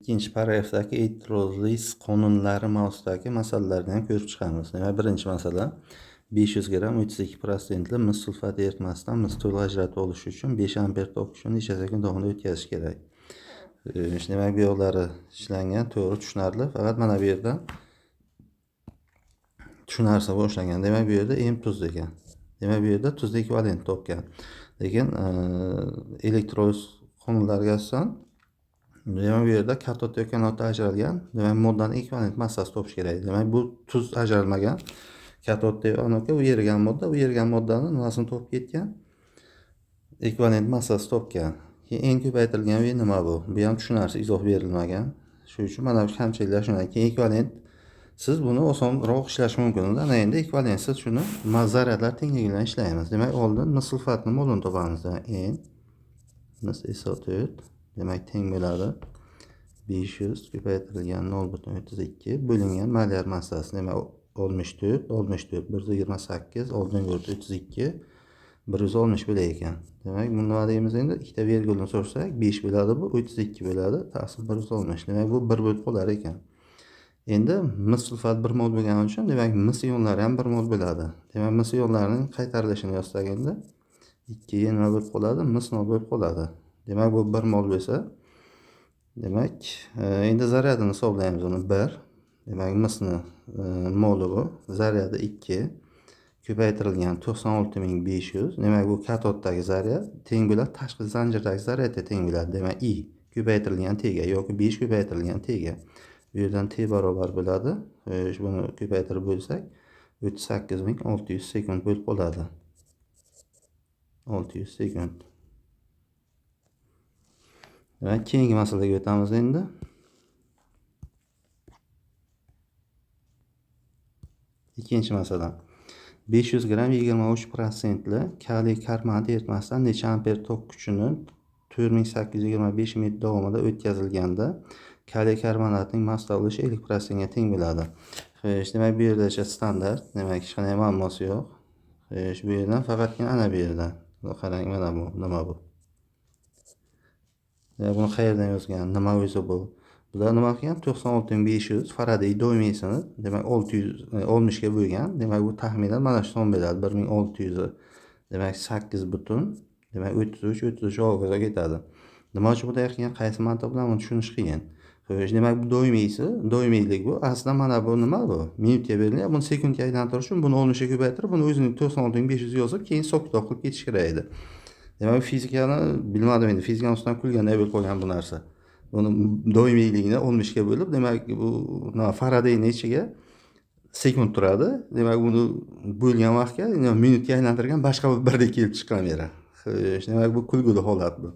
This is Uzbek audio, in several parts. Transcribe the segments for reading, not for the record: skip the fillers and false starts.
Ikkinchi paragrafdagi elektroliz qonunlari mavzusidagi masalalarni ham ko'rib chiqamiz. Demak, birinchi masala 500 gramm 32% li mis sulfat eritmasidan mis to'liq ajratib olish uchun 5 amper tok kuchini necha sekund davomida o'tkazish kerak? Demak, bu yoqlari ishlangan, to'g'ri, tushunarli. Faqat mana bu yerdan tushunarsiz boshlangan. Demak, bu yerda M tuz degan. Demak, bu yerda tuzni ekvivalent topgan. Lekin elektroliz qonunlariga asosan demak, bu yerda katod yoki anodda ajralgan, demak, moddaning ekvivalent massasi topish kerak. Demak, bu tuz ajralmagan. Katodda anodga u erigan modda, u erigan moddani nimasini topib ketgan? Ekvivalent massasi topgan. Keyin eng ko'paytirilgan V nima bu? Bu ham tushunarsiz, izoh berilmagan. Shuning uchun mana bu kamchiliklar shundan. Keyin ekvivalent siz buni osonroq ishlash mumkin. Ana endi ekvivalentsiz shuni zaryadlar tengligi bilan ishlaymiz. Demak, oldin mis sulfatni molini topamiz. N mis SO4 demak teng bo'ladi 500 ko'paytirilgan 0,32 bo'lingan molyar massasi. Demak, 64, 64, 128, oldingi 32, 160 bo'lar ekan. Demak, buni nima deymiz endi? Ikkita vergulni so'rsak, 5 bo'ladi bu, 32 bo'ladi, taqsim 160. Demak, bu 1 bo'lib qolar ekan. Endi mis sulfat 1 mol bo'lgani uchun, demak, mis ionlari ham 1 mol bo'ladi. Demak, mis ionlarining qaytarilishini yozsak endi 2 nima bo'lib qoladi? Mis 0 bo'lib qoladi. Demak, bu 1 mol bo'lsa, demak, endi zaryadini hisoblaymiz uni 1. Demak, misni moli bu, zaryadi 2 ko'paytirilgan 96500. Demak, bu katoddagi zaryad teng bo'ladi tashqi zanjirdagi zaryadga teng bo'ladi. Demak, I ko'paytirilgan T ga yoki 5 ko'paytirilgan T ga. Bu yerdan T barobar bo'ladi. Buni ko'paytirib bo'lsak, 38600 sekund bo'lib qoladi. 600 sekund. Demak, keyingi masalaga o'tamiz endi. Ikkinchi masala. 500 gramm 23% li kaliy karbonat eritmasidan necha amper tok kuchini 4825 minut davomida o'tkazilganda kaliy karbonatning massa ulushi 50% ga teng bo'ladi. Xo'sh, demak, bu yerdacha standart, demak, hech qanday muammosi yo'q. Xo'sh, bu yerdan faqatgina ana bu yerdan. Qarang, mana bu, nima bu? Demak, buni qayerdan yozgan? Nima o'zi bu? Bular nima qilgan? 96500 Faraday doimiysini, demak, 660 ga bo'lgan. Demak, bu taxminan mana shu son beradi. 1600, demak, 8 butun, demak, 33, 33 hokazo ketadi. Nima uchun bunday qilgan? Qaysi mantiq bilan buni tushunish qiyin. Xo'sh, demak, bu doimiysi, doimiylik bu. Aslida mana bu nima bu? Minutga berilgan. Buni sekundga aylantirish uchun buni 60 ga ko'paytirib, buni o'zini 96500 yozib, keyin hisob-kitob qilib ketish kerak edi. Demak, fizikani bilmadim endi, fizikani ustidan kulganday bo'lib qolgan bu narsa. Buni doimiyligini 60 ga bo'lib, demak, bu Faradayning ichiga sekund turadi. Demak, buni bo'lgan vaqtga minutga aylantirgan boshqa birdek kelib chiqqan beri. Xo'sh, demak, bu kulgili holat bu.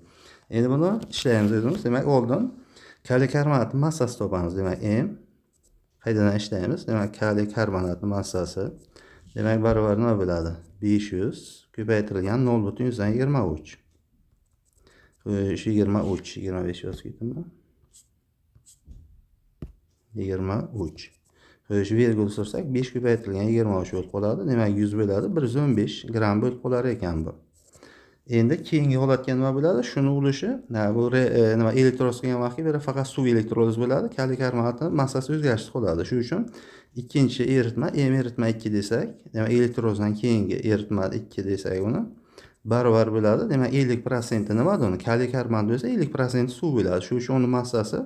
Endi buni ishlaymiz o'zimiz. Demak, oldin kaliy karbonatning massasi topamiz. Demak, M qaytadan ishlaymiz. Demak, kaliy karbonatning massasi demak barobar nima bo'ladi? 500 ko'paytirilgan 0,23. Xo'sh, 23, 25 yozib ketdimmi? 23. Xo'sh, vergul sursak 5 ko'paytirilgan 23 bo'lib qoladi. Demak, 100 bo'ladi. 115 gramm bo'lib qolar ekan bu. Endi keyingi holatga nima bo'ladi? Shuni ulushi, bu nima elektroliz qilgan vaqtga bu faqat suv elektroliz bo'ladi. Kaliy karbonatning massasi o'zgarishsiz qoladi. Shuning uchun ikkinchi eritma M eritma 2 desak, demak elektrolizdan keyingi eritma 2 desak uni barobar bo'ladi. Demak, 50% nima uni? Kaliy karbonat bo'lsa 50% suv bo'ladi. Shuning uchun uning massasi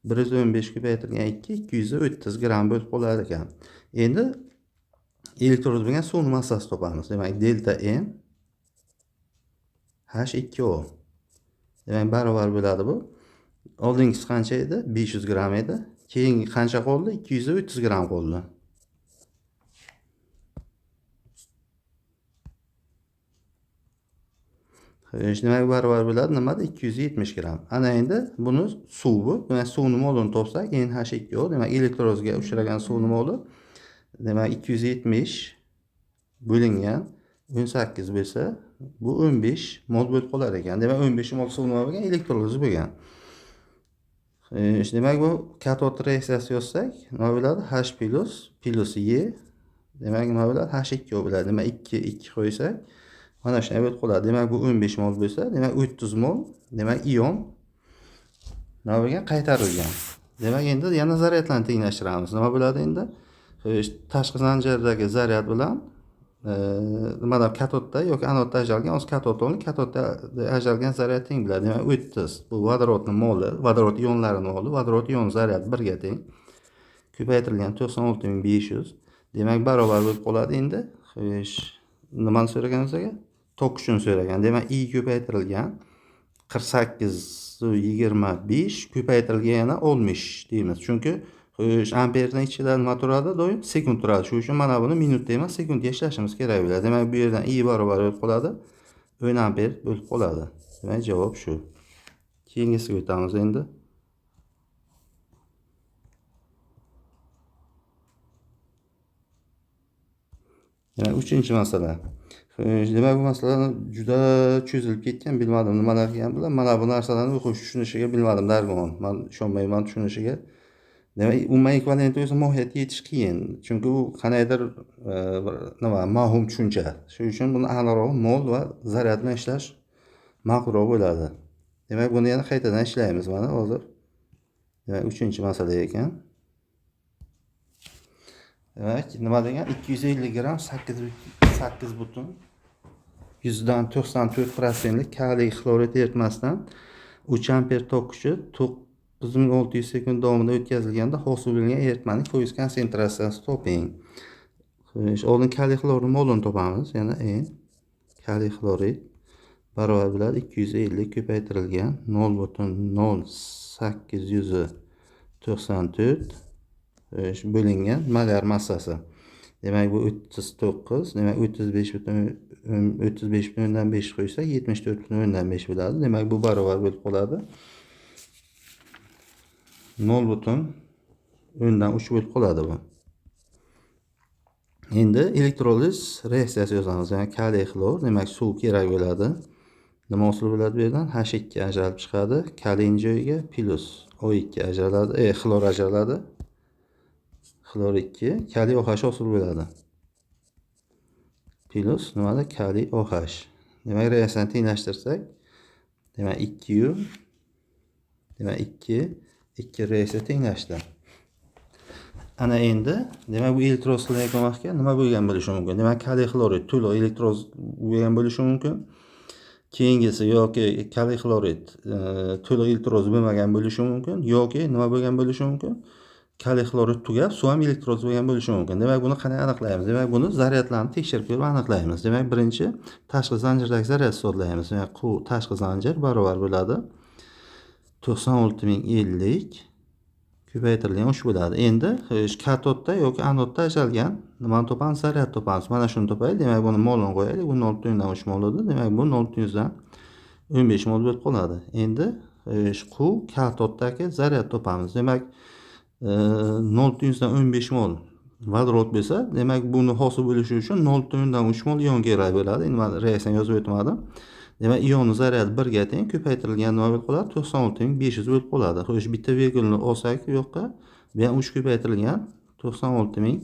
115 ko'paytirilgan 2, 230 gramm bo'lib qolar ekan. Endi elektroliz bo'lgan suvning massasi topamiz. Demak, delta M H2O. Demak, barobar bo'ladi bu. Oldingisi qancha edi? 500 gramm edi. Keyingi qancha qoldi? 230 gramm qoldi. Xo'sh, demak, barobar bo'ladi nimada? 270 gramm. Ana endi buni suv bu. Demak, suvning molini topsak, NH2O, demak, elektrolizga uchragan suvning moli demak 270 bo'lingan 18 bo'lsa, bu 15 mol bo'lib qolar ekan. Demak, 15 mol suv nima bo'lgan? Elektroliz bo'lgan. Xo'sh, demak, bu katod reaksiyasi yozsak, nima bo'ladi? H plus plus E, demak, nima bo'ladi? H2O bo'ladi. Demak, 2 2 qo'ysak, mana shunday bo'lib qoladi. Demak, bu 15 mol bo'lsa, demak 30 mol, demak ion Nima bo'lgan? Qaytarilgan. Demak, endi yana zaryadlarni tenglashtiramiz. Nima bo'ladi endi? Xo'sh, tashqi zanjirdagi zaryad bilan nimadan katodda yoki anodda ajralgan, hozir katod olin, katodda ajralgan zaryad teng bo'ladi. Demak, 30 bu vodorodning moli, vodorod ionlarining moli, vodorod ion zaryadi 1ga teng. Ko'paytirilgan 96500. Demak, barobar bo'lib qoladi endi. Xo'sh, nimani so'ragan o'ziga? Tok kuchini so'ragan. Demak, I ko'paytirilgan 48.25 ko'paytirilgan yana 60 deymiz. Chunki xo'sh, amperning ichida nima turadi? Doim sekund turadi. Shuning uchun mana buni minutda emas, sekundga ishlashimiz kerak bo'ladi. Demak, bu yerdan I barobar bo'lib qoladi. 10 amper bo'lib qoladi. Demak, javob shu. Keyingisiga o'tamiz endi. Demak, 3-masala. Demak, bu masala juda cho'zilib ketgan, bilmadim nimalar ekan bular. Mana bu narsalarni o'qish tushunishiga bilmadim dargumon. Men ishonmayman tushunishiga. Demak, umuman ekvivalent o'zi mohiyatiga yetish qiyin. Chunki u qandaydir bir nima mavhum tushuncha. Shuning uchun buni aniqroq mol va zaryad bilan ishlash ma'qulroq bo'ladi. Demak, buni yana qaytadan ishlaymiz mana hozir. Demak, 3-masala ekan. Demak, nima degan? 250 gram 8,94% kaliy xlorid eritmasidan 3 amper tok kuchi 9600 sekund davomida o'tkazilganda hosil bo'lgan eritmaning foiz konsentratsiyasini toping. Xo'sh, oldin kaliy xlorning molini topamiz. Yana N kaliy xlorid barobar bo'ladi 250 ko'paytirilgan 0.0894 bo'lingan molar massasi. Demak, bu 39, demak 35.5 qo'ysak 74.5 bo'ladi. Demak, bu barobar bo'lib qoladi 0.3 bo'lib qoladi bu. Endi elektroliz reaksiyasi yozamiz. Ya'ni kaliy xlor, demak suv kerak bo'ladi. Nima hosil bo'ladi bu yerdan? H2 ajralib chiqadi. Kaliyning joyiga plus O2 ajraladi, xlor ajraladi. Xlor 2, kaliy OH hosil bo'ladi. Plus nimada? Kaliy OH. Demak, reaksiyani tenglashtirsak, demak 2 demak 2 reaksiya tenglashdi. Ana endi, demak bu elektroliz qilayotgan vaqtga nima bo'lgan bo'lishi mumkin? Demak, kaliy xlorid to'liq elektroliz bo'lgan bo'lishi mumkin. Keyingisi yoki kaliy xlorid to'liq elektroliz bo'lmagan bo'lishi mumkin yoki nima bo'lgan bo'lishi mumkin? Kaliy xlorid tugab, suv ham elektroliz bo'lgan bo'lishi mumkin. Demak, buni qanday aniqlaymiz? Demak, buni zaryadlarni tekshirib ko'rib aniqlaymiz. Demak, birinchi tashqi zanjirdagi zaryad hisoblaymiz. Demak, Q tashqi zanjir barobar bo'ladi 96050 ko'paytirilgan 3 bo'ladi. Endi katodda yoki anodda ajralgan nimani topamiz? Zaryad topamiz. Mana shuni topaylik. Demak, buni molini qo'yaylik. Bu 0.3 mol edi. Demak, bu 0.15 mol bo'lib qoladi. Endi Q katoddagi zaryad topamiz. Demak, 0.15 mol vodorod bo'lsa, demak buni hosil bo'lishi uchun 0.3 mol ion kerak bo'ladi. Endi men reaksiyani yozib o'tmadim. Demak, ionni zaryadi 1 ga teng ko'paytirilgan nima bo'lib qoladi? 96500 bo'lib qoladi. Xo'sh, bitta virgulni olsak bu yoqqa, bu ham 3 ko'paytirilgan 96000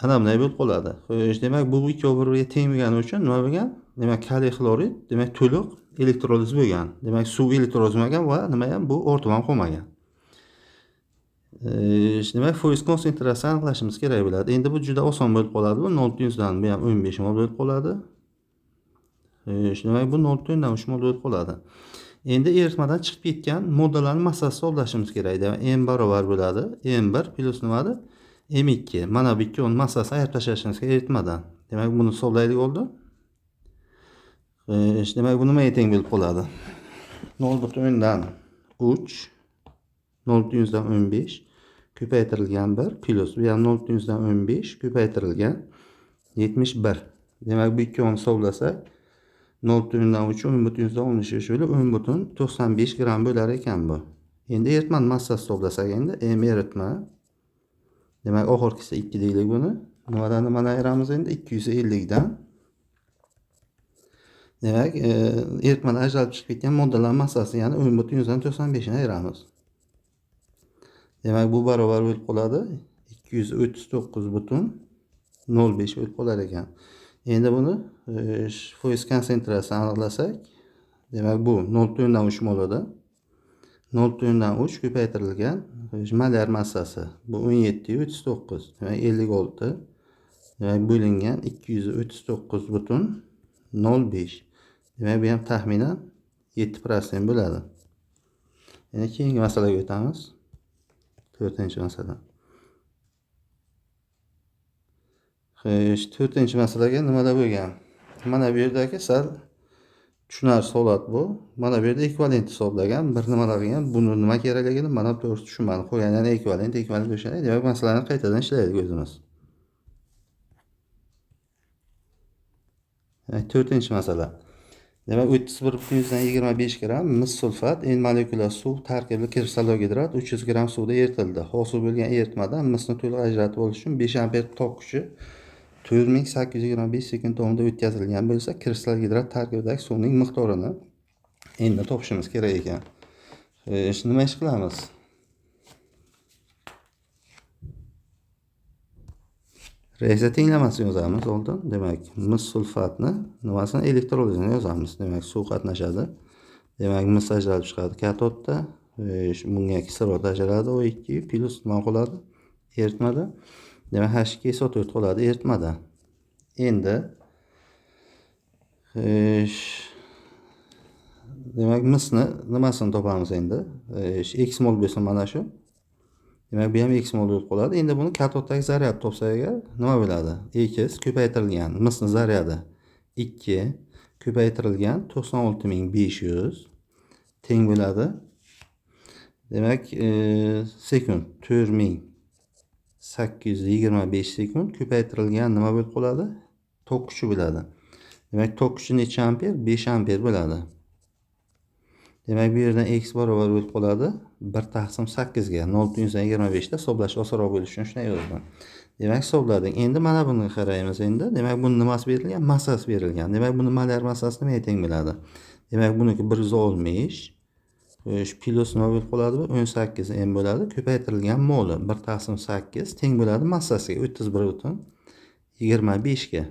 ana bunday bo'lib qoladi. Xo'sh, demak bu ikkovi bir-biriga teng bo'lgani uchun nima bo'lgan? Demak, kaliy xlorid demak to'liq elektroliz bo'lgan. Demak, suv elektroliz bo'lmagan va nima ham bu ortib ham qolmagan. Demak, foiz konsentratsiyasini aniqlashimiz kerak bo'ladi. Endi bu juda oson bo'lib qoladi. Bu 0.15 bu ham 15 mol bo'lib qoladi. Demak, bu 0.3 mol bo'lib qoladi. Endi eritmadan chiqib ketgan moddalarning massasini hisoblashimiz kerak. Demak, M barobar bo'ladi M1 plus nimadi? M2. Mana bu ikkovining massasini ayirib tashlashimiz kerak eritmadan. Demak, buni hisoblaylik oldi. Demak, bu nimaga teng bo'lib qoladi? 0.3 0.15 ko'paytirilgan 1 plus bu ham 0.15 ko'paytirilgan 71. Demak, bu ikkovini hisoblasak 0.3 10.13 bo'lib 10.95 gram bo'lar ekan bu. Endi eritmani massasi hisoblasak endi M eritma. Demak, oxirgisi 2 deylik buni. Nimadan nimani ayiramiz endi? 250 dan. Demak, eritmadan ajralib chiqib ketgan moddalar massasi, ya'ni 10.95 ni ayiramiz. Demak, bu barobar bo'lib qoladi 239.05 bo'lib qolar ekan. Endi buni foiz konsentratsiyasini aniqlasak, demak bu 0.3 molida. 0,3 ko'paytirilgan molyar massasi. Bu 17,39. Demak 56. Demak bo'lingan 239,05. Demak bu ham taxminan 7% bo'ladi. Endi keyingi masalaga o'tamiz. 4-masala. Xo'sh, 4-masalaga nimalar bo'lgan? Mana bu yerdagi sal tushunarsiz holat bu. Mana bu yerda ekvivalent hisoblagan, bir nimalar qilgan, buni nima kerakligini mana to'g'risi tushunmadim. Qo'ygan, ya'ni ekvivalent o'sha. Demak, masalani qaytadan ishlaydik o'zimiz. 4-masala. Demak, 31,25 gram mis sulfat N molekula suv tarkibli kristallogidrat 300 gram suvda eritildi. Hosil bo'lgan eritmadan misni to'liq ajratib olish uchun 5 amper tok kuchi 4825 sekund davomida o'tkazilgan bo'lsa, kristal gidrat tarkibidagi suvning miqdorini endi topishimiz kerak ekan. Nima ish qilamiz? Reaksiya tenglamasini yozamiz oldin. Demak, mis sulfatni nimasini elektrolizini yozamiz. Demak, suv qatnashadi. Demak, mis ajralib chiqadi katodda. Bunga kislorod ajraladi O2 plyus nima qoladi? Eritmada. Demak, H2SO4 qoladi eritmada. Endi demak, misni nimasini topamiz endi? X mol bo'lsa mana shu. Demak, bu ham X mol bo'lib qoladi. Endi buni katoddagi zaryad topsak agar nima bo'ladi? X ko'paytirilgan misni zaryadi 2 ko'paytirilgan 96500 teng bo'ladi. Demak, sekund 4825 sekund ko'paytirilgan nima bo'lib qoladi? Tok kuchi bo'ladi. Demak, tok kuchi necha amper? 5 amper bo'ladi. Demak, bu yerdan x barobar bo'lib qoladi 1/8 ga 0,25 da hisoblash osonroq bo'lishi uchun shunday yozdim. Demak, hisobladik. Endi mana buni qaraymiz endi. Demak, buni nimasi berilgan? Massasi berilgan. Demak, buni molyar massasi nimaga teng bo'ladi? Demak, buniki 160 plyus nima bo'lib qoladi bu? 18 m bo'ladi. Ko'paytirilgan moli 1/8 teng bo'ladi massasiga 31,25 ga.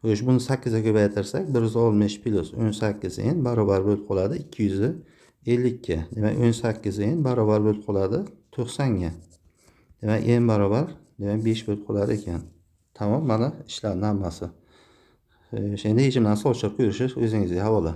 Xo'sh, buni 8 ga ko'paytirsak 160 plyus 18 n barobar bo'lib qoladi 252. Demak, 18 n barobar bo'lib qoladi 90 ga. Demak, n barobar demak 5 bo'lib qolar ekan. Tamom, mana ishlarning hammasi. Endi yechimlarni solishtirib ko'rishingiz o'zingizga havola.